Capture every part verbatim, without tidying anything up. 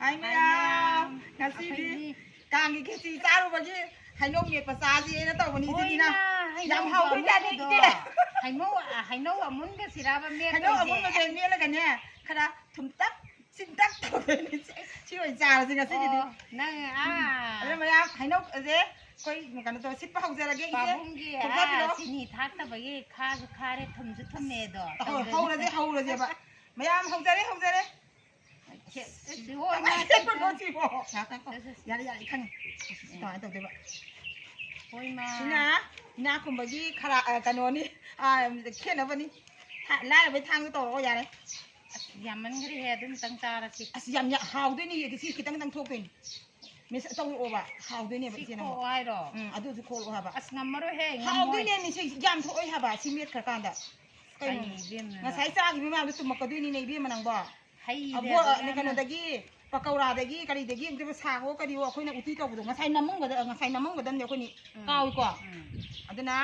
ꯍꯥꯏ ꯃꯌꯥꯝ, ꯉꯁꯤꯗꯤ ꯑꯩꯈꯣꯏꯗꯤ ꯀꯥꯡꯒꯤ ꯈꯦꯆꯤ ꯆꯥꯔꯨꯕꯒꯤ ꯍꯩꯅꯧ ꯃꯦꯠꯄ ꯆꯥꯁꯤꯅ ꯇꯧꯕꯅꯤ, ꯏꯆꯦ ꯗꯤꯅꯥ꯫ ꯍꯣꯏꯅ, ꯌꯥꯝ ꯍꯩꯅꯧ ꯍꯥꯎꯕꯖꯥꯠꯅꯤ, ꯑꯃꯨꯟꯕꯗꯣ꯫ ꯏꯆꯦ꯫ ꯍꯩꯅꯧ, ꯍꯩꯅꯧ ꯑꯃꯨꯟꯕꯁꯤꯔꯕ ꯍꯩꯅꯧ ꯃꯦꯠꯇꯣꯏꯁꯦ? ꯑꯃꯨꯟꯕꯁꯦ ꯃꯦꯠꯂꯒꯅꯦ, ꯈꯔ ꯊꯨꯝꯇꯛ ꯁꯤꯟꯇꯛ ꯇꯧꯗꯣꯏꯅꯤ, ꯏꯆꯦ꯫ ꯁꯤ ꯑꯣꯏꯅ ꯆꯥꯔꯁꯤ ꯉꯁꯤꯒꯤꯗꯤ꯫ ꯑꯣ, ꯅꯪ, ꯑꯥ꯫ ꯑꯗꯨꯅ ꯃꯌꯥꯝ, ꯍꯩꯅꯧꯁꯦ ꯑꯩꯈꯣꯏ ꯀꯩꯅꯣ ꯇꯧ, ꯁꯤꯠꯄ ꯍꯧꯖꯔꯒꯦ, ꯏꯆꯦ꯫ ꯄꯥꯕꯨꯡꯒꯤ, ꯊꯣꯡꯖꯤꯜꯂꯣ꯫ ꯑꯥ, ꯆꯤꯅꯤ ꯊꯥꯛꯇꯕꯒꯤ ꯈꯥꯁꯨ ꯈꯥꯔꯦ, ꯊꯨꯝꯁꯨ ꯊꯨꯝꯃꯦꯗꯣ꯫ ꯍꯣꯏ, ꯇꯧꯗꯣꯏꯅꯦ꯫ ꯍꯧꯔꯁꯦ, ꯍꯧꯔꯁꯦꯕ꯫ ꯃꯌꯥꯝ ꯍꯧꯖꯔꯦ, ꯍꯧꯖꯔꯦ꯫ ꯁꯦ, ꯑꯁ, ꯍꯣꯏ, ꯃꯥ ꯀꯃꯥꯏꯅ ꯇꯧꯕꯅꯣ ꯁꯤꯕꯣ? ꯉꯥꯏꯈꯣ, ꯉꯥꯏꯈꯣ꯫ ꯁꯦ, ꯁꯦ, ꯁꯦ꯫ ꯌꯥꯔꯦ, ꯌꯥꯔꯦ, ꯑꯩ ꯈꯪꯉꯦ꯫ ꯁꯤ ꯀꯃꯥꯏꯅ ꯇꯧꯗꯣꯏꯕ? ꯍꯣꯏ, ꯃꯥ꯫ ꯁꯤꯅ ꯏꯅꯥꯛ ꯈꯨꯟꯕꯒꯤ ꯈꯔ, ꯑ, ꯀꯩꯅꯣꯅꯤ, ꯑ, ꯈꯦꯠꯅꯕꯅꯤ꯫ ꯊꯥ-, ꯂꯥꯏꯔꯕꯩ ꯊꯥꯡꯗ ꯇꯧꯔꯛꯑꯣ, ꯌꯥꯔꯦ꯫ ꯑꯁ, ꯌꯥꯝꯃꯟꯈ꯭ꯔꯦꯍꯦ, ꯑꯗꯨꯝꯇꯪ ꯆꯥꯔꯁꯤ꯫ ꯑꯁ, ꯌꯥꯝ, ꯌꯥꯝ ꯍꯥꯎꯗꯣꯏꯅꯤ, ꯁꯤ ꯈꯤꯇꯪ ꯈꯤꯇꯪ ꯊꯣꯛꯇꯣꯏꯅꯤ꯫ ꯃꯤꯁ ꯇꯧꯔꯛꯑꯣꯕ, ꯍꯥꯎꯗꯣꯏꯅꯦꯕ ꯁꯤ ꯏꯆꯦ ꯅꯪꯕꯣ꯫ ꯈꯣꯛꯑꯣ ꯍꯥꯏꯔꯣ? ꯎꯝ, ꯑꯗꯨꯁꯨ ꯈꯣꯛꯂꯛꯑꯣ ꯍꯥꯏꯕ꯫ ꯑꯁ, ꯉꯝꯃꯔꯣꯏꯍꯦ, ꯉꯝꯃꯣꯏ꯫ ꯍꯥꯎꯗꯣꯏꯅꯦ, ꯃꯤꯁꯦ ꯌꯥꯝ ꯊꯣꯛꯑꯣꯏ ꯍꯥꯏꯕ, ꯁꯤ ꯃꯦꯠꯈ꯭ꯔꯀꯥꯟꯗ꯫ ꯀꯩꯅꯣ, ꯀꯩ ꯏꯕꯦꯝꯃ ꯅꯪ? ꯉꯁꯥꯏ ꯆꯥꯈꯤꯕ ꯃꯌꯥꯝꯗꯣ ꯇꯨꯝꯃꯛꯀꯗꯣꯏꯅꯤꯅꯦ, ꯏꯕꯦꯝꯃ ꯅꯪꯕꯣ꯫ ꯍꯩꯗꯦ ꯑꯕꯣ-, ꯑꯗꯨ ꯑ, ꯌꯥꯝꯅ꯫ ꯀꯩꯅꯣꯗꯒꯤ, ꯄꯀꯧꯔꯥꯗꯒꯤ, ꯀꯔꯤꯗꯒꯤ ꯑꯝꯇꯕꯨ ꯁꯥꯒꯣ ꯀꯔꯤꯑꯣ, ꯑꯩꯈꯣꯏꯅ ꯎꯇꯤ ꯇꯧꯕꯗꯣ ꯉꯁꯥꯏ ꯅꯝꯃꯝꯒꯗ-, ꯉꯁꯥꯏ ꯅꯝꯃꯝꯒꯗꯕꯅꯦ ꯑꯩꯈꯣꯏꯅꯤ꯫ ꯎꯝ꯫ ꯀꯥꯎꯏꯀꯣ? ꯎꯝ꯫ ꯑꯗꯨꯅ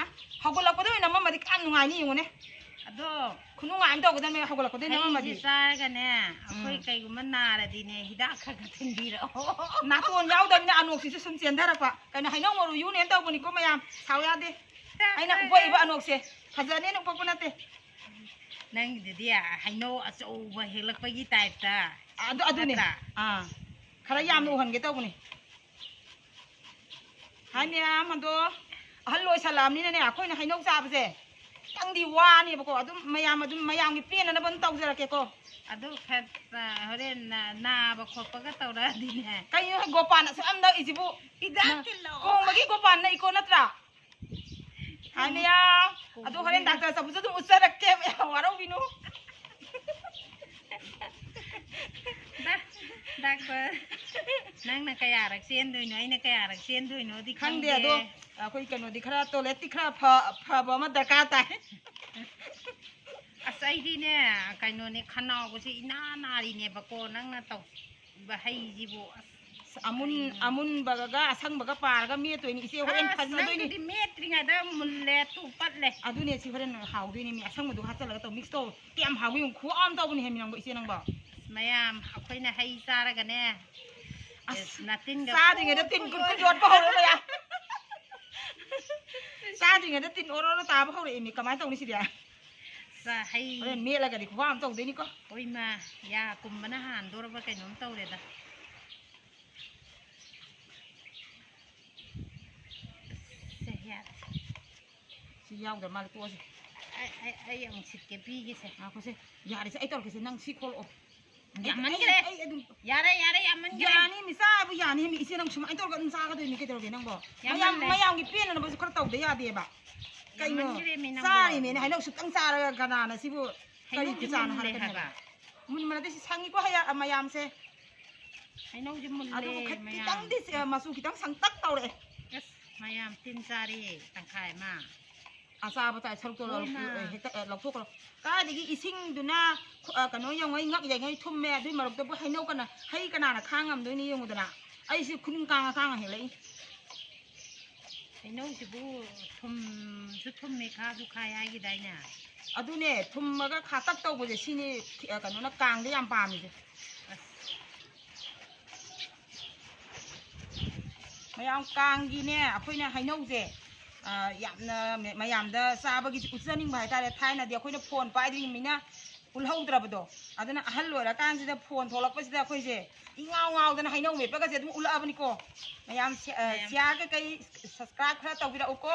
ꯍꯧꯒꯠꯂꯛꯄꯗ ꯑꯣꯏꯅ ꯅꯝꯃꯝꯃꯗꯤ ꯀꯌꯥꯝ ꯅꯨꯡꯉꯥꯏꯅꯤ ꯌꯦꯡꯉꯨꯅꯦ꯫ ꯑꯗꯣ ꯈꯨꯅꯨꯡꯉꯥꯏ ꯑꯃ ꯇꯧꯒꯗꯕꯅꯦ ꯍꯧꯒꯠꯂꯛꯄꯗꯩ ꯍꯩꯁꯦ ꯅꯝꯃꯝꯃꯗꯤ꯫ ꯆꯥꯔꯒꯅꯦ, ꯑꯩꯈꯣꯏ ꯎꯝ꯫ ꯀꯩꯒꯨꯝꯕ ꯅꯥꯔꯗꯤꯅꯦ, ꯍꯤꯗꯥꯛ ꯈꯔ ꯈꯔ ꯊꯤꯟꯕꯤꯔꯛꯑꯣ꯫ ꯅꯥꯇꯣꯟ ꯌꯥꯎꯗꯕꯅꯤꯅ ꯑꯅꯣꯛꯁꯤꯁꯨ ꯁꯨꯝ ꯆꯦꯟꯊꯔꯛꯄ꯫ ꯀꯩꯅꯣ, ꯍꯩꯅꯧ ꯃꯔꯨ ꯌꯨꯅꯦꯅ ꯇꯧꯕꯅꯤꯀꯣ ꯃꯌꯥꯝ, ꯁꯥꯎ ꯌꯥꯗꯦ꯫ ꯑꯩꯅ ꯎꯞꯄꯛꯏꯕ ꯑꯅꯣꯛꯁꯦ ꯐꯖꯅꯦꯅ ꯎꯞꯄꯛꯄ ꯅꯠꯇꯦ꯫ ꯅꯪꯒꯤꯗꯨꯗꯤ ꯍꯩꯅꯧ ꯑꯆꯧꯕ ꯍꯦꯛꯂꯛꯄꯒꯤ ꯇꯥꯏꯞꯇ꯫ ꯑꯗꯨ, ꯑꯗꯨꯅꯦ꯫ ꯅꯠꯇ꯭ꯔꯥ? ꯑꯥ꯫ ꯈꯔ ꯌꯥꯝꯅ ꯑꯗꯨꯅꯦ꯫ ꯎꯍꯟꯒꯦ ꯇꯧꯕꯅꯦ꯫ ꯍꯥꯏ ꯃꯌꯥꯝ ꯑꯗꯣ, ꯑꯍꯜ ꯑꯣꯏꯁꯜꯂꯛꯑꯕꯅꯤꯅꯅꯦ, ꯑꯩꯈꯣꯏꯅ ꯍꯩꯅꯧ ꯆꯥꯕꯁꯦ ꯈꯤꯇꯪꯗꯤ ꯋꯥꯅꯦꯕꯀꯣ꯫ ꯑꯗꯨꯝ ꯃꯌꯥꯝ, ꯑꯗꯨꯝ ꯃꯌꯥꯝꯒꯤ ꯄꯦꯟꯅꯅꯕ ꯑꯗꯨꯝ ꯇꯧꯖꯔꯛꯀꯦꯀꯣ꯫ ꯑꯗꯨ ꯈꯔ, ꯑ, ꯍꯣꯔꯦꯟ ꯅꯥ-, ꯅꯥꯕ ꯈꯣꯠꯄꯒ ꯇꯧꯔꯛꯑꯗꯤꯅꯦ꯫ ꯀꯩꯅꯣ ꯒꯣꯄꯥꯟ ꯑꯁꯨꯛ ꯌꯥꯝ ꯅꯛꯏꯁꯤꯕꯨ? ꯍꯤꯗꯥꯛ ꯅ-, ꯊꯤꯜꯂꯛꯑꯣ꯫ ꯀꯣꯡꯕꯒꯤ ꯒꯣꯄꯥꯟ ꯅꯛꯏꯀꯣ ꯅꯠꯇ꯭ꯔꯥ? ꯍꯥꯏ ꯃꯌꯥꯝ, ꯑꯗꯣ ꯍꯣꯔꯦꯟ ꯗꯥꯛꯇꯔ ꯆꯠꯄꯁꯨ ꯑꯗꯨꯝ ꯎꯠꯆꯔꯛꯀꯦ, ꯃꯌꯥꯝ ꯋꯥꯔꯧꯕꯤꯅꯨ꯫ ꯗꯥ-, ꯗꯥꯛꯇꯔ, ꯅꯪꯅ ꯀꯌꯥꯔꯛ ꯆꯦꯟꯗꯣꯏꯅꯣ, ꯑꯩꯅ ꯀꯌꯥꯔꯛ ꯆꯦꯟꯗꯣꯏꯅꯣꯗꯤ ꯈꯪꯗꯦ, ꯈꯪꯗꯦ꯫ ꯑꯗꯣ ꯑꯩꯈꯣꯏ ꯀꯩꯅꯣꯗꯤ ꯈꯔ, ꯇꯣꯏꯂꯦꯠꯇꯤ ꯈꯔ ꯐ-, ꯐꯕ ꯑꯃ ꯗꯔꯀꯥꯔ ꯇꯥꯏ꯫ ꯑꯁ, ꯑꯩꯗꯤꯅꯦ, ꯀꯩꯅꯣꯅꯦ, ꯈꯅꯥꯎꯒꯁꯦ ꯏꯅꯥ ꯅꯥꯔꯤꯅꯦꯕꯀꯣ, ꯅꯪꯅ ꯇꯧꯕ ꯍꯩꯁꯤꯕꯨ꯫ ꯑꯁ, ꯑꯃꯨꯟ-, ꯀꯩꯅꯣ? ꯑꯃꯨꯟꯕꯒ ꯑꯁꯪꯕꯒ ꯄꯥꯔꯒ ꯃꯦꯠꯇꯣꯏꯅꯤ ꯏꯆꯦ, ꯍꯣꯔꯦꯟ ꯑꯁ, ꯐꯖꯗꯣꯏꯅꯤ꯫ ꯅꯪꯒꯤꯗꯤ ꯃꯦꯠꯇ꯭ꯔꯤꯉꯩꯗ ꯃꯨꯜꯂꯦ, ꯇꯨ ꯄꯠꯂꯦ꯫ ꯑꯗꯨꯅꯦ, ꯁꯤ ꯍꯣꯔꯦꯟ ꯍꯥꯎꯗꯣꯏꯅꯦ, ꯃꯤ ꯑꯁꯪꯕꯗꯨꯒ ꯍꯥꯞꯆꯜꯂꯒ ꯇꯧ, mix ꯇꯧ꯫ ꯀꯌꯥꯝ ꯍꯥꯎꯒꯦ ꯌꯦꯡꯉꯨ, ꯈꯨꯍꯥꯎ ꯑꯃ ꯇꯧꯕꯅꯦ ꯍꯦ, ꯃꯤ ꯅꯪꯕꯣ, ꯏꯆꯦ ꯅꯪꯕꯣ꯫ ꯃꯌꯥꯝ, ꯑꯩꯈꯣꯏꯅ ꯍꯩ ꯆꯥꯔꯒꯅꯦ, ꯑꯁ, ꯅꯥꯇꯤꯟꯒ ꯆꯥꯗ꯭ꯔꯤꯉꯩꯗ ꯇꯤꯟ ꯀꯨꯠ ꯀꯨꯠ ꯌꯣꯠꯄ ꯍꯧꯔꯦ ꯃꯌꯥꯝ꯫ ꯆꯥꯗ꯭ꯔꯤꯉꯩꯗ ꯇꯤꯟ ꯑꯣꯔꯣ ꯑꯣꯔꯣ ꯇꯥꯕ ꯍꯧꯔꯛꯑꯦꯃꯤ꯫ ꯀꯃꯥꯏꯅ ꯇꯧꯅꯤ ꯁꯤꯗꯤ? ꯆꯥ-, ꯍꯩ ꯍꯣꯔꯦꯟ ꯃꯦꯠꯂꯒꯗꯤ ꯈꯨꯕꯥ ꯑꯃ ꯇꯧꯗꯣꯏꯅꯤꯀꯣ꯫ ꯍꯣꯏ ꯃꯥ, ꯌꯥ ꯀꯨꯝꯕꯅ ꯍꯥꯟꯗꯣꯔꯕ ꯀꯩꯅꯣꯝ ꯇꯧꯔꯦꯗ꯫ ꯁꯦ, ꯌꯥꯔꯦ꯫ ꯁꯤ ꯌꯥꯎꯗ꯭ꯔ ꯃꯥꯜꯂꯦ, ꯇꯣꯛꯑꯁꯤ꯫ ꯑꯩ, ꯑꯩ, ꯑꯩ ꯑꯃꯨꯛ ꯁꯤꯠꯀꯦ, ꯄꯤꯒꯦꯁꯦ꯫ ꯉꯥꯏꯈꯣꯁꯦ, ꯌꯥꯔꯦꯁꯦ, ꯑꯩ ꯇꯧꯔꯛꯀꯦꯁꯦ, ꯅꯪ ꯁꯤ ꯈꯣꯛꯂꯛꯑꯣ꯫ ꯌꯥꯝꯃꯟꯈ꯭ꯔꯦ꯫ ꯑꯩ, ꯑꯩ ꯑꯗꯨꯝ ꯌꯥꯔꯦ, ꯌꯥꯔꯦ, ꯌꯥꯝꯃꯟꯈ꯭ꯔꯦ꯫ ꯌꯥꯅꯤ ꯃꯤ, ꯆꯥꯕꯨ ꯌꯥꯅꯤ ꯃꯤ, ꯏꯆꯦ ꯅꯪ ꯁꯨꯃꯥꯏꯅ ꯇꯧꯔꯒ ꯑꯗꯨꯝ ꯆꯥꯒꯗꯣꯏꯅꯤ, ꯀꯩꯗꯧꯔꯒꯦ ꯅꯪꯕꯣ? ꯃꯌꯥꯝ, ꯌꯥꯝꯃꯜꯂꯦ꯫ ꯃꯌꯥꯝꯒꯤ ꯄꯦꯟꯅꯅꯕꯁꯨ ꯈꯔ ꯇꯧꯗ ꯌꯥꯗꯦꯕ꯫ ꯀꯩꯅꯣ? ꯌꯥꯝꯃꯟꯈ꯭ꯔꯦ ꯃꯤ ꯅꯪꯕꯣ꯫ ꯆꯥꯔꯤꯅꯦꯅ ꯍꯩꯅꯧ ꯁꯨꯛꯇꯪ ꯆꯥꯔꯒ ꯀꯅꯥꯅ ꯁꯤꯕꯨ ꯀꯔꯤ ꯍꯩꯅꯧꯁꯦ ꯆꯥꯅꯣ ꯃꯨꯜꯂꯦ ꯍꯥꯏꯔꯛꯀꯅꯤ ꯍꯥꯏꯕ꯫ ꯍꯥꯏꯕ? ꯃꯨꯟꯕ ꯅꯠꯇꯦ, ꯁꯤ ꯁꯪꯉꯤꯀꯣ ꯍꯌꯥ-, ꯃꯌꯥꯝꯁꯦ꯫ ꯍꯩꯅꯧꯁꯦ ꯃꯨꯜꯂꯦ ꯑꯗꯨꯕꯨ ꯈꯤꯇꯪꯗꯤ ꯃꯌꯥꯝ꯫ ꯃꯆꯨ ꯈꯤꯇꯪ ꯁꯪꯇꯛ ꯇꯧꯔꯛꯑꯦ꯫ ꯑꯁ, ꯃꯌꯥꯝ ꯇꯤꯟ ꯆꯥꯔꯦ ꯇꯪꯈꯥꯏ ꯑꯃ꯫ ꯑꯆꯥꯕ ꯇꯥꯏ ꯁꯔꯨꯛꯇꯣ ꯍꯣꯏ, ꯂꯧꯊꯣꯛ-, ꯃꯥ꯫ ꯍꯦꯛꯇ, ꯑꯦ, ꯂꯧꯊꯣꯛꯈ꯭ꯔꯣ꯫ ꯀꯥꯏꯗꯒꯤ ꯏꯁꯤꯡꯗꯨꯅ ꯈꯨ-, ꯑ, ꯀꯩꯅꯣ ꯌꯧꯉꯩ, ꯉꯛ ꯌꯩꯉꯩ ꯊꯨꯝꯃꯦ, ꯑꯗꯨꯏ ꯃꯔꯛꯇꯕꯨ ꯍꯩꯅꯧ ꯀꯅꯥ, ꯍꯩ ꯀꯅꯥꯅ ꯈꯥꯡ ꯉꯝꯗꯣꯏꯅꯤ ꯌꯦꯡꯉꯨꯗꯅ꯫ ꯑꯩꯁꯤ ꯈꯨꯅꯤꯡ ꯀꯥꯡꯉ ꯀꯥꯡꯉ ꯍꯦꯜꯂꯛꯏ꯫ ꯍꯩꯅꯧꯁꯤꯕꯨ ꯊꯨꯝꯁꯨ ꯊꯨꯝꯃꯤ, ꯈꯥꯁꯨ ꯈꯥꯏ ꯍꯥꯏꯈꯤꯗꯥꯏꯅꯦ? ꯑꯗꯨꯅꯦ, ꯊꯨꯝꯃꯒ ꯈꯥꯇꯛ ꯇꯧꯕꯁꯦ ꯁꯤꯅꯤ, ꯑ, ꯀꯩꯅꯣꯅ ꯀꯥꯡꯗ ꯌꯥꯝ ꯄꯥꯝꯃꯤꯁꯦ꯫ ꯑꯁ꯫ ꯃꯌꯥꯝ ꯀꯥꯡꯒꯤꯅꯦ, ꯑꯩꯈꯣꯏꯅ ꯍꯩꯅꯧꯁꯦ, ꯑ, ꯌꯥꯝꯅ ꯃ-, ꯃꯌꯥꯝꯗ ꯆꯥꯕꯒꯤ ꯎꯠꯆꯅꯤꯡꯕ ꯍꯥꯏꯇꯥꯔꯦ꯫ ꯊꯥꯏꯅꯗꯤ ꯑꯩꯈꯣꯏꯅ ꯐꯣꯟ ꯄꯥꯏꯗ꯭ꯔꯤꯉꯩꯅ ꯎꯠꯍꯧꯗ꯭ꯔꯕꯗꯣ, ꯑꯗꯨꯅ ꯑꯍꯜ ꯑꯣꯏꯔꯀꯥꯟꯁꯤꯗ ꯐꯣꯟ ꯊꯣꯛꯂꯛꯄꯁꯤꯗ ꯑꯩꯈꯣꯏꯁꯦ ꯏꯉꯥꯎ ꯉꯥꯎꯗꯅ ꯍꯩꯅꯧ ꯃꯦꯠꯄꯒꯁꯦ ꯑꯗꯨꯝ ꯎꯠꯂꯛꯑꯕꯅꯤꯀꯣ꯫ ꯃꯌꯥꯝ ꯁꯦ-, ꯑ, ꯃꯌꯥꯝ꯫ Share ꯀꯩꯀꯩ subscribe ꯈꯔ ꯇꯧꯕꯤꯔꯛꯎꯀꯣ꯫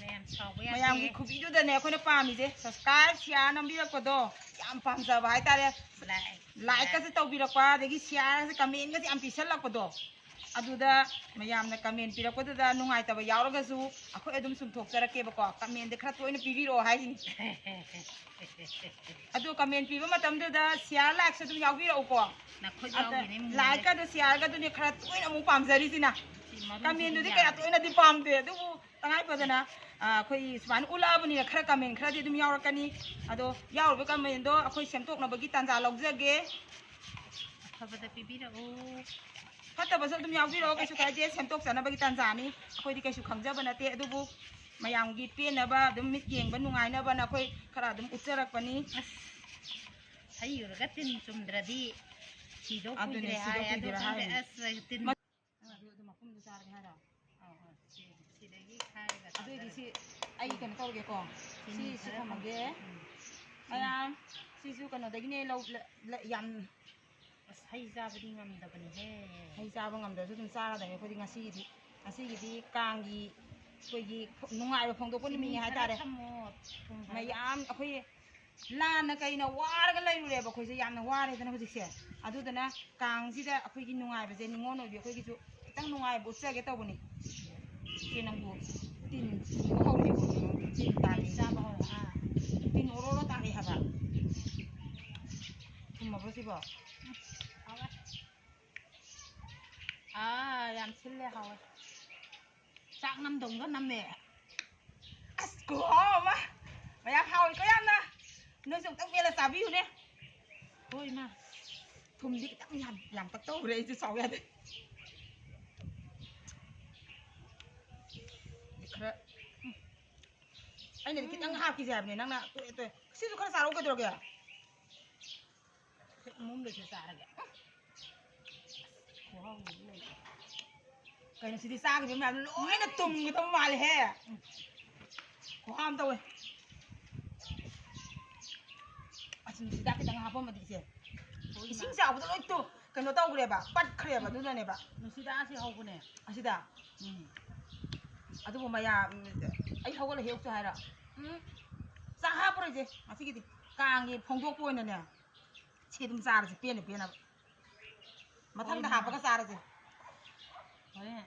ꯃꯌꯥꯝ ꯁꯥꯎꯕ ꯌꯥꯗꯦ꯫ ꯃꯌꯥꯝꯒꯤ ꯈꯨꯕꯤꯗꯨꯗꯅꯦ ꯑꯩꯈꯣꯏꯅ ꯄꯥꯝꯃꯤꯁꯦ꯫ Subscribe, share ꯅꯝꯕꯤꯔꯛꯄꯗꯣ ꯌꯥꯝ ꯄꯥꯝꯖꯕ ꯍꯥꯏꯇꯥꯔꯦ꯫ Like, like ꯀꯁꯦ ꯇꯧꯕꯤꯔꯛꯄ, ꯑꯗꯒꯤ share ꯒꯁꯦ, comment ꯒꯁꯦ ꯌꯥꯝ ꯄꯤꯁꯜꯂꯛꯄꯗꯣ, ꯑꯗꯨꯗ ꯃꯌꯥꯝꯅ comment ꯄꯤꯔꯛꯄꯗꯨꯗ ꯅꯨꯡꯉꯥꯏꯇꯕ ꯌꯥꯎꯔꯒꯁꯨ ꯑꯩꯈꯣꯏ ꯑꯗꯨꯝ ꯆꯨꯝꯊꯣꯛꯆꯔꯛꯀꯦꯕꯀꯣ꯫ Comment ꯈꯔ ꯇꯣꯏꯅ ꯄꯤꯕꯤꯔꯛꯑꯣ ꯍꯥꯏꯁꯤꯅꯤ꯫ ꯑꯗꯣ comment ꯄꯤꯕ ꯃꯇꯝꯗꯨꯗ share, like ꯁꯨ ꯑꯗꯨꯝ ꯌꯥꯎꯕꯤꯔꯛꯎꯀꯣ꯫ ꯅꯈꯨꯠ ꯑꯗ ꯌꯥꯎꯈꯤꯅꯦ ꯃꯨꯜꯂꯦ꯫ Like ꯀꯗꯣ, share ꯒꯗꯨꯅꯦ ꯈꯔ ꯇꯣꯏꯅ ꯑꯃꯨꯛ ꯄꯥꯝꯖꯔꯤꯁꯤꯅ꯫ ꯁꯤ ꯃꯔꯨꯁꯤꯗꯤ comment ꯇꯨꯗꯤ ꯀꯌꯥ ꯌꯥꯗꯦ꯫ ꯇꯣꯏꯅꯗꯤ ꯄꯥꯝꯗꯦ, ꯑꯗꯨꯕꯨ ꯇꯉꯥꯏ ꯐꯗꯅ, ꯑ, ꯑꯩꯈꯣꯏ ꯁꯨꯃꯥꯏꯅ ꯎꯠꯂꯛꯑꯕꯅꯤꯅ ꯈꯔ comment ꯈꯔꯗꯤ ꯑꯗꯨꯝ ꯌꯥꯎꯔꯛꯀꯅꯤ꯫ ꯑꯗꯣ ꯌꯥꯎꯔꯤꯕ comment ꯗꯣ ꯑꯩꯈꯣꯏ ꯁꯦꯝꯗꯣꯛꯅꯕꯒꯤ ꯇꯥꯟꯖꯥ ꯂꯧꯖꯒꯦ꯫ ꯑꯐꯕꯗ ꯄꯤꯕꯤꯔꯛꯎ꯫ ꯐꯠꯇꯕꯁꯨ ꯑꯗꯨꯝ ꯌꯥꯎꯕꯤꯔꯛꯑꯣ, ꯀꯩꯁꯨ ꯀꯥꯏꯗꯦ, ꯁꯦꯝꯗꯣꯛꯆꯅꯕꯒꯤ ꯇꯥꯟꯖꯥꯅꯤ꯫ ꯑꯩꯈꯣꯏꯗꯤ ꯀꯩꯁꯨ ꯈꯪꯖꯕ ꯅꯠꯇꯦ, ꯑꯗꯨꯕꯨ ꯃꯌꯥꯝꯒꯤ ꯄꯦꯟꯅꯕ, ꯑꯗꯨꯝ ꯃꯤꯠ ꯌꯦꯡꯕ ꯅꯨꯡꯉꯥꯏꯅꯕꯅ ꯑꯩꯈꯣꯏ ꯈꯔ ꯑꯗꯨꯝ ꯎꯠꯆꯔꯛꯄꯅꯤ꯫ ꯑꯁ꯫ ꯍꯩꯔꯨꯔꯒ ꯇꯤꯟ ꯆꯨꯝꯗ꯭ꯔꯗꯤ ꯁꯤꯗꯧ ꯑꯗꯨꯅꯦ, ꯀꯨꯏꯗ꯭ꯔꯦ ꯁꯤꯗꯧ ꯍꯥꯏ꯫ ꯑꯗꯨ ꯀꯨꯏꯗ꯭ꯔꯦ ꯈꯪꯗꯦ, ꯍꯥꯏꯔꯤꯅꯦ꯫ ꯑꯁ, ꯇꯤꯟ ꯃ- ꯑꯗꯨ, ꯑꯗꯨ ꯃꯈꯨꯝꯗꯨ ꯆꯥꯔꯒꯦ ꯍꯥꯏꯔꯣ? ꯑꯧ, ꯑꯧ, ꯁꯤ, ꯁꯤꯗꯒꯤ ꯈꯥꯏꯔꯒ ꯑꯗꯨꯑꯣꯏꯗꯤ ꯆꯥꯗꯣꯏꯔꯣ? ꯁꯤ ꯑꯩ ꯀꯩꯅꯣ ꯇꯧꯔꯒꯦꯀꯣ꯫ ꯁꯤ ꯁꯤ, ꯁꯤ ꯈꯔ ꯊꯝꯃꯒꯦ꯫ ꯊꯝ-, ꯎꯝ꯫ ꯃꯌꯥꯝ, ꯁꯤꯁꯨ ꯀꯩꯅꯣꯗꯒꯤꯅꯦ, ꯂꯧ-, ꯂ-, ꯂ-, ꯌꯥꯝ ꯑꯁ, ꯍꯩ ꯆꯥꯕꯗꯤ ꯉꯝꯗꯕꯅꯤꯍꯦ꯫ ꯍꯩ ꯆꯥꯕ ꯉꯝꯗ꯭ꯔꯁꯨ ꯑꯗꯨꯝ ꯆꯥꯔꯗꯕꯅꯤ ꯑꯩꯈꯣꯏꯗꯤ ꯉꯁꯤꯒꯤꯗꯤ꯫ ꯉꯁꯤꯒꯤꯗꯤ ꯀꯥꯡꯒꯤ ꯑꯩꯈꯣꯏꯒꯤ ꯐ-, ꯅꯨꯡꯉꯥꯏꯕ ꯐꯣꯡꯗꯣꯛꯄ ꯆꯤꯅꯤ ꯅꯨꯃꯤꯠꯅꯤ ꯈꯔ ꯍꯥꯏꯇꯥꯔꯦ꯫ ꯊꯝꯃꯣ, ꯊꯨꯝ ꯈꯔ꯫ ꯃꯌꯥꯝ ꯑꯩꯈꯣꯏ ꯂꯥꯟꯅ ꯀꯩꯅ ꯋꯥꯔꯒ ꯂꯩꯔꯨꯔꯦꯕ ꯑꯩꯈꯣꯏꯁꯦ, ꯌꯥꯝꯅ ꯋꯥꯔꯦꯗꯅ ꯍꯧꯖꯤꯛꯁꯦ꯫ ꯑꯗꯨꯗꯨꯅ ꯀꯥꯡꯁꯤꯗ ꯑꯩꯈꯣꯏꯒꯤ ꯅꯨꯡꯉꯥꯏꯕꯁꯦ, ꯅꯤꯉꯣꯜ ꯑꯣꯏꯕꯤ ꯑꯩꯈꯣꯏꯒꯤꯁꯨ ꯈꯤꯇꯪ ꯅꯨꯡꯉꯥꯏꯕ ꯎꯠꯆꯒꯦ ꯇꯧꯕꯅꯤ꯫ ꯏꯆꯦ ꯅꯪꯕꯨ ꯇꯤꯟ ꯆꯨꯕ ꯍꯧꯔꯦꯕ, ꯇꯤꯟ ꯇꯥꯔꯦ꯫ ꯆꯥꯕ ꯍꯧꯔꯦ, ꯑꯥ꯫ ꯇꯤꯟ ꯑꯣꯔꯣ ꯑꯣꯔꯣ ꯇꯥꯔꯦ ꯍꯥꯏꯕ꯫ ꯊꯨꯝꯃꯕ꯭ꯔꯣ ꯁꯤꯕꯣ? ꯎꯝ, ꯍꯥꯎꯔꯦ꯫ ꯑꯥ, ꯌꯥꯝ ꯁꯤꯜꯂꯦ, ꯍꯥꯎꯋꯦ꯫ ꯆꯥꯛ ꯅꯝꯗꯧꯒ ꯅꯝꯃꯦ꯫ ꯑꯁ, ꯈꯨꯍꯥꯎ ꯑꯃ! ꯃꯌꯥꯝ ꯍꯥꯎꯏꯀꯣ ꯌꯥꯝꯅ꯫ ꯅꯣꯏꯁꯨ ꯑꯃꯨꯛꯇꯪ ꯃꯦꯠꯂ ꯆꯥꯕꯤꯌꯨꯅꯦ꯫ ꯍꯣꯏ, ꯏꯃꯥ꯫ ꯊꯨꯝꯗꯤ ꯈꯤꯇꯪ ꯌꯥꯝ, ꯌꯥꯝ ꯇꯛ ꯇꯧꯈ꯭ꯔꯦ, ꯑꯩꯁꯨ ꯁꯥꯎ ꯌꯥꯗꯦ꯫ ꯈꯔ, ꯎꯝ꯫ ꯑꯩꯅꯗꯤ ꯈꯤꯇꯪ ꯎꯝ꯫ ꯍꯥꯞꯈꯤꯁꯦ ꯍꯥꯏꯕꯅꯦ, ꯅꯪꯅ ꯇꯣꯛꯑꯦ, ꯇꯣꯛꯑꯦ꯫ ꯁꯤꯁꯨ ꯈꯔ ꯆꯥꯔꯛꯎ ꯀꯩꯗꯧꯔꯒꯦ? ꯁꯤ ꯑꯃꯨꯟꯕꯁꯦ ꯆꯥꯔꯒꯦ꯫ ꯈꯨꯍꯥꯎ ꯑꯃ ꯂꯩ꯫ ꯀꯩꯅꯣ ꯁꯤꯗꯤ ꯆꯥꯈꯤꯕ ꯃꯌꯥꯝ ꯂꯣꯏꯅ ꯇꯨꯝꯒꯗꯕ ꯃꯥꯜꯂꯦꯍꯦ꯫ ꯎꯝ꯫ ꯈꯨꯍꯥꯎ ꯑꯃ ꯇꯧꯋꯦ꯫ ꯑꯁ, ꯅꯨꯡꯁꯤꯗꯥꯛ ꯈꯤꯇꯪ ꯍꯥꯞꯄꯝꯃꯗꯤ ꯏꯆꯦ꯫ ꯍꯣꯏ, ꯏꯁꯤꯡ ꯏꯃꯥ꯫ ꯆꯥꯎꯕꯗ ꯂꯣꯏ ꯇꯨ-, ꯀꯩꯅꯣ ꯇꯧꯈ꯭ꯔꯦꯕ, ꯄꯠꯈ꯭ꯔꯦꯕ, ꯑꯗꯨꯅꯅꯦꯕ꯫ ꯅꯨꯡꯁꯤꯗꯥꯛ ꯑꯁꯤ ꯍꯧꯕꯅꯦ꯫ ꯑꯁꯤꯗ? ꯎꯝ꯫ ꯑꯗꯨꯕꯨ ꯃꯌꯥꯝ, ꯑꯩ ꯍꯧꯒꯠꯂ ꯍꯦꯛꯎꯆꯣ ꯍꯥꯏꯔꯣ? ꯎꯝ꯫ ꯆꯥꯛ ꯍꯥꯞꯄꯔꯣꯏꯁꯦ ꯉꯁꯤꯒꯤꯗꯤ꯫ ꯀꯥꯡꯒꯤ ꯐꯣꯡꯗꯣꯛꯄ ꯑꯣꯏꯅꯅꯦ꯫ ꯁꯤ ꯑꯗꯨꯝ ꯆꯥꯔꯁꯦ, ꯄꯦꯟꯅ ꯄꯦꯟꯅꯕ꯫ ꯃꯊꯪꯗ ꯍꯣꯏ, ꯍꯥꯞꯄꯒ ꯃꯥ꯫ ꯆꯥꯔꯁꯦ꯫ ꯍꯣꯏ꯫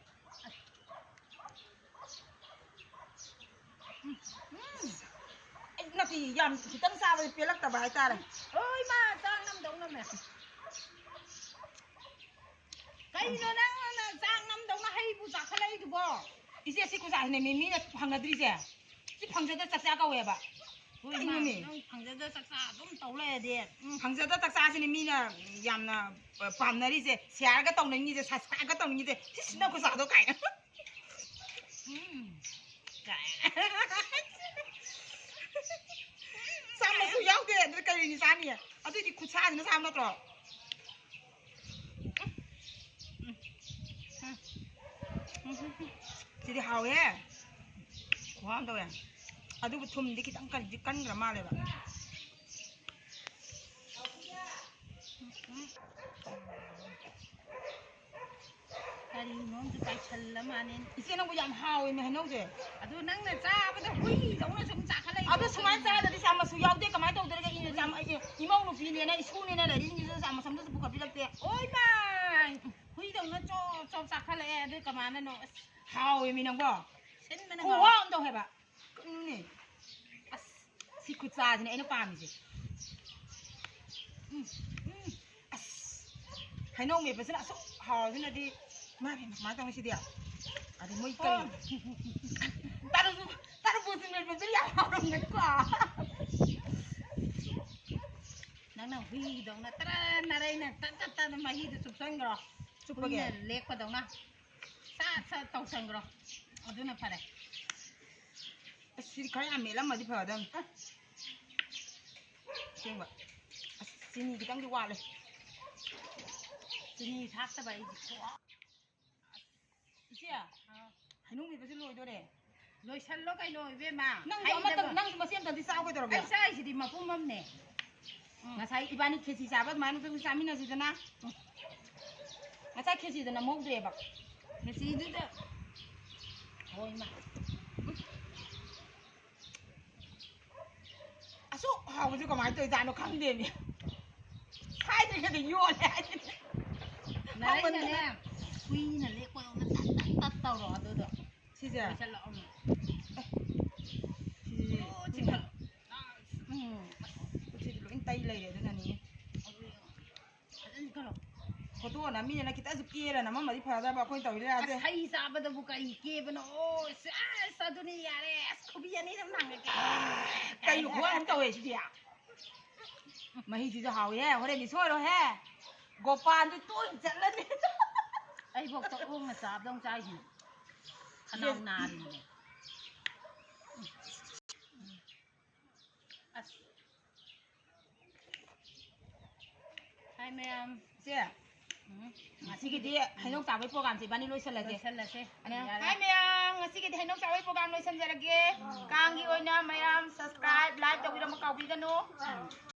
ꯎꯝ, ꯎꯝ꯫ ꯑꯩ ꯅꯠꯇꯦ, ꯌꯥꯝ ꯈꯤꯇꯪ ꯆꯥꯕꯗꯤ ꯄꯦꯜꯂꯛꯇꯕ ꯍꯥꯏꯇꯥꯔꯦ꯫ ꯍꯣꯏ, ꯃꯥ ꯆꯥꯛ ꯅꯝꯗꯧ ꯅꯝꯃꯦ꯫ ꯀꯩꯅꯣ ꯅꯪꯅ ꯆꯥꯛ ꯅꯝꯗꯧꯅ ꯍꯩꯕꯨ ꯆꯥꯈꯠꯂꯛꯏꯗꯨꯕꯣ? ꯏꯆꯦ, ꯁꯤ ꯈꯨꯖꯥꯁꯤꯅꯦ ꯃꯤ, ꯃꯤꯅ ꯐꯪꯅꯗ꯭ꯔꯤꯁꯦ꯫ ꯁꯤ ꯐꯪꯖꯗ ꯆꯥꯛꯆꯥ ꯀꯧꯋꯦꯕ꯫ ꯍꯣꯏ, ꯀꯩꯅꯣꯃꯤ? ꯃꯥ, ꯅꯪ ꯐꯪꯖꯗ ꯆꯥꯛꯆꯥ ꯑꯗꯨꯝ ꯇꯧ ꯂꯩꯔꯗꯤ꯫ ꯎꯝ, ꯐꯪꯖꯗ ꯆꯥꯛꯆꯥꯁꯤꯅꯦ ꯃꯤꯅ ꯌꯥꯝꯅ, ꯑ, ꯄꯥꯝꯅꯔꯤꯁꯦ, share ꯒ ꯇꯧꯅꯤꯡꯉꯤꯁꯦ, subscribe ꯒ ꯇꯧꯅꯤꯡꯉꯤꯁꯦ꯫ ꯁꯤ ꯁꯤꯅ ꯈꯨꯖꯥꯗꯣ ꯀꯥꯏꯅ꯫ ꯎꯝ꯫ ꯀꯥꯏꯅ꯫ ꯆꯥꯝꯃ ꯌꯥꯎꯗꯦ꯫ ꯑꯗꯨꯗꯤ ꯀꯔꯤꯅꯤ ꯆꯥꯅꯤ? ꯑꯗꯨꯏꯗꯤ ꯈꯨꯠꯁꯥꯁꯤꯅ ꯆꯥꯕ ꯅꯠꯇ꯭ꯔꯣ? ꯁꯤꯗꯤ ꯍꯥꯎꯋꯦ꯫ ꯈꯨꯍꯥꯎ ꯑꯃ ꯇꯧꯋꯦ꯫ ꯑꯗꯨꯕꯨ ꯊꯨꯝꯗꯤ ꯈꯤꯇꯪ ꯀꯟꯗꯤ ꯀꯟꯈ꯭ꯔ ꯃꯥꯜꯂꯦꯕ꯫ ꯀꯔꯤꯅꯣꯝꯁꯨ ꯄꯥꯏꯁꯜꯂ ꯃꯥꯅꯦ꯫ ꯏꯆꯦ, ꯅꯪꯕꯨ ꯌꯥꯝ ꯍꯥꯎꯋꯦꯃꯦ ꯍꯩꯅꯧꯁꯦ꯫ ꯑꯗꯨ ꯅꯪꯅ ꯆꯥꯕꯗ ꯍꯨꯏꯗꯧꯅ ꯁꯨꯝ ꯆꯥꯈꯠꯂꯛꯏꯗꯣ ꯑꯗꯨ ꯁꯨꯃꯥꯏꯅ ꯀꯩꯅꯣ? ꯆꯥꯗ꯭ꯔꯗꯤ ꯆꯥꯃꯁꯨ ꯌꯥꯎꯗꯦ꯫ ꯀꯃꯥꯏꯅ ꯇꯧꯗꯣꯏꯅꯣ? ꯏꯅꯦ ꯆꯥꯝ-, ꯑꯩ, ꯏꯃꯧ ꯅꯨꯄꯤꯅꯦꯅ ꯏꯁꯨꯅꯦꯅ ꯂꯩꯔꯤꯁꯤꯡꯁꯤꯁꯨ ꯆꯥꯃꯁ ꯑꯝꯇꯁꯨ ꯄꯨꯈꯠꯄꯤꯔꯛꯇꯦ꯫ ꯑꯣꯏꯃꯥ! ꯍꯨꯏꯗꯧꯅ ꯆꯣꯞ ꯆꯣꯞ ꯆꯥꯈꯠꯂꯛꯑꯦ꯫ ꯑꯗꯨ ꯀꯃꯥꯏꯅꯅꯣ? ꯑꯁ, ꯍꯥꯎꯋꯦꯃꯤ ꯅꯪꯕꯣ꯫ ꯁꯤꯟꯕꯅ ꯈꯨꯍꯥꯎ ꯉꯥꯎꯔꯦ꯫ ꯑꯃ ꯇꯧ ꯍꯥꯏꯕ꯫ ꯀꯩꯅꯣꯅꯦ? ꯑꯁ, ꯁꯤ ꯈꯨꯠꯆꯥꯁꯤꯅꯦ ꯑꯩꯅ ꯄꯥꯝꯃꯤꯁꯦ꯫ ꯎꯝ, ꯎꯝ, ꯑꯁ, ꯍꯩꯅꯧ ꯃꯦꯠꯄꯁꯤꯅ ꯑꯁꯨꯛ ꯍꯥꯎꯔꯁꯤꯅꯗꯤ, ꯏꯃꯥ ꯏꯕꯦꯝꯃ, ꯀꯃꯥꯏꯅ ꯇꯧꯅꯤ ꯁꯤꯗꯤ? ꯑꯗꯩ ꯃꯣꯏ ꯀꯔꯤ? ꯑꯣ꯫ ꯇꯔꯕꯨ-, ꯇꯔꯕꯨꯖ ꯃꯦꯠꯄꯁꯤꯅ ꯌꯥꯝ ꯍꯥꯎꯔꯝꯒꯅꯤꯀꯣ꯫ ꯅꯪꯅ ꯍꯨꯏꯗꯧꯅ ꯇꯔꯥ ꯅꯔꯩꯅ ꯇꯠ ꯇꯠ ꯇꯠ ꯃꯍꯤꯗꯨ ꯆꯨꯞꯁꯟꯈ꯭ꯔꯣ꯫ ꯆꯨꯞꯄꯒꯦ? ꯍꯨꯏꯅ ꯂꯦꯛꯄꯗꯧꯅ꯫ ꯁꯠ ꯁꯠ ꯇꯧꯁꯟꯈ꯭ꯔꯣ꯫ ꯑꯗꯨꯅ ꯐꯔꯦ꯫ ꯑꯁ, ꯁꯤꯗꯤ ꯈꯔ ꯌꯥꯝ ꯃꯦꯠꯂꯝꯃꯗꯤ ꯐꯒꯗꯝꯅꯤ꯫ ꯑꯁꯦꯡꯕ꯫ ꯑꯁ, ꯆꯤꯅꯤ ꯈꯤꯇꯪꯗꯤ ꯋꯥꯠꯂꯦ꯫ ꯆꯤꯅꯤ ꯊꯥꯛꯇꯕ ꯑꯩꯗꯤ꯫ ꯏꯆꯦ, ꯍꯩꯅꯧ ꯃꯦꯠꯄꯁꯦ ꯂꯣꯏꯗꯣꯔꯦ꯫ ꯂꯣꯏꯁꯜꯂꯣ ꯀꯩꯅꯣ, ꯏꯕꯦꯝꯃ꯫ ꯅꯪꯁꯨ ꯑꯃꯇꯪ, ꯍꯩꯅꯕ꯫ ꯅꯪꯁꯨ ꯃꯆꯦ ꯑꯝꯇꯪꯗꯤ ꯆꯥꯎ ꯀꯩꯗꯧꯔꯒꯦ? ꯑꯩ ꯆꯥꯏꯁꯤꯗꯤ ꯃꯄꯨꯝ ꯑꯃꯅꯦ꯫ ꯎꯝ꯫ ꯉꯁꯥꯏ ꯏꯕꯥꯅꯤ ꯈꯦꯆꯤ ꯆꯥꯕ ꯑꯗꯨꯃꯥꯏꯅ ꯑꯗꯨꯝ ꯆꯥꯃꯤꯟꯅꯁꯤꯗꯅ꯫ ꯎꯝ꯫ ꯉꯁꯥꯏ ꯈꯦꯆꯤꯗ ꯅꯝꯍꯧꯗ꯭ꯔꯦꯕ꯫ ꯈꯦꯆꯤꯗꯨꯗ꯫ ꯍꯣꯏ, ꯏꯃꯥ꯫ ꯑꯁꯨꯛ ꯍꯥꯎꯕꯁꯦ ꯀꯃꯥꯏꯅ ꯇꯧꯔꯤꯖꯥꯠꯅꯣ ꯈꯪꯗꯦꯃꯤ꯫ ꯍꯥꯏꯗ꯭ꯔꯤꯉꯩꯗ ꯌꯣꯜꯂꯦ ꯍꯥꯏꯁꯤꯅꯦ꯫ ꯅꯔꯩꯅꯅꯦ, ꯍꯥꯎꯃꯟꯗꯅ꯫ ꯍꯨꯏꯅ ꯂꯦꯛꯄꯗꯧꯅ ꯇꯠ ꯇꯠ ꯇꯠ ꯇꯧꯔꯣ ꯑꯗꯨꯗꯣ꯫ ꯁꯤꯁꯦ? ꯂꯣꯏꯁꯜꯂꯛꯑꯣ꯫ ꯑꯦ, ꯁꯤꯁꯦ ꯑꯣ, ꯆꯤꯛꯈꯠꯂꯣ꯫ ꯎꯝ꯫ ꯈꯨꯠꯁꯤꯗꯤ ꯂꯣꯏ ꯇꯩ ꯂꯩꯔꯦ ꯑꯗꯨꯅꯅꯤ꯫ ꯑꯗꯨ ꯌꯦꯡꯉꯣ꯫ ꯐꯖꯅ ꯆꯤꯛꯈꯠꯂꯣ꯫ ꯐꯣꯇꯣ ꯅꯝꯃꯤꯅꯦꯅ ꯈꯤꯇꯪꯁꯨ ꯀꯦꯔ ꯅꯝꯃꯝꯃꯗꯤ ꯐꯗꯕ ꯑꯩꯈꯣꯏꯅ ꯇꯧꯔꯤ ꯂꯤꯂꯥꯁꯦ꯫ ꯑꯁ, ꯍꯩ ꯆꯥꯕꯗꯕꯨ ꯀꯔꯤ ꯀꯦꯕꯅꯣ? ꯑꯣ, ꯑꯁ, ꯑꯗꯨꯅꯤ ꯌꯥꯔꯦ꯫ ꯑꯁ, ꯈꯨꯕꯤ ꯑꯅꯤ ꯑꯗꯨꯝ ꯊꯥꯡꯒꯠꯀꯦ꯫ ꯀꯩꯅꯣ ꯈꯨꯍꯥꯎ ꯑꯃ ꯇꯧꯋꯦ ꯁꯤꯗꯤ꯫ ꯃꯍꯤꯁꯤꯁꯨ ꯍꯥꯎꯋꯤꯍꯦ, ꯍꯣꯔꯦꯟꯗꯤ ꯁꯣꯏꯔꯣꯏꯍꯦ꯫ ꯒꯣꯄꯥꯟꯗꯤ ꯇꯣꯏꯅ ꯆꯠꯂꯅꯤ꯫ ꯑꯩꯕꯣꯛꯇ ꯑꯣꯛꯅ ꯆꯥꯕꯗꯧ ꯆꯥꯏꯁꯤꯅꯦ꯫ ꯈꯅꯥꯎ ꯌꯦꯟ-, ꯅꯥꯔꯤꯅꯦ꯫ ꯑꯁ꯫ ꯃꯌꯥꯝ꯫ ꯏꯆꯦ, ꯉꯁꯤꯒꯤꯗꯤ ꯍꯩꯅꯧ ꯆꯥꯕꯒꯤ ꯄ꯭ꯔꯣꯒ꯭ꯔꯥꯝꯁꯦ ꯏꯕꯥꯅꯤ ꯂꯣꯏꯁꯜꯂꯁꯦ꯫ ꯂꯣꯏꯁꯜꯂꯁꯦ꯫ ꯑꯅ- ꯌꯥꯔꯦ꯫ ꯍꯥꯏ ꯃꯌꯥꯝ, ꯉꯁꯤꯒꯤꯗꯤ ꯍꯩꯅꯧ ꯆꯥꯕꯒꯤ ꯄ꯭ꯔꯣꯒ꯭ꯔꯥꯝ ꯂꯣꯏꯁꯟꯖꯔꯒꯦ꯫ ꯀꯥꯡꯒꯤ ꯑꯣꯏꯅ ꯃꯌꯥꯝ subscribe, like ꯇꯧꯕꯤꯔꯝꯕ ꯀꯥꯎꯕꯤꯒꯅꯨ꯫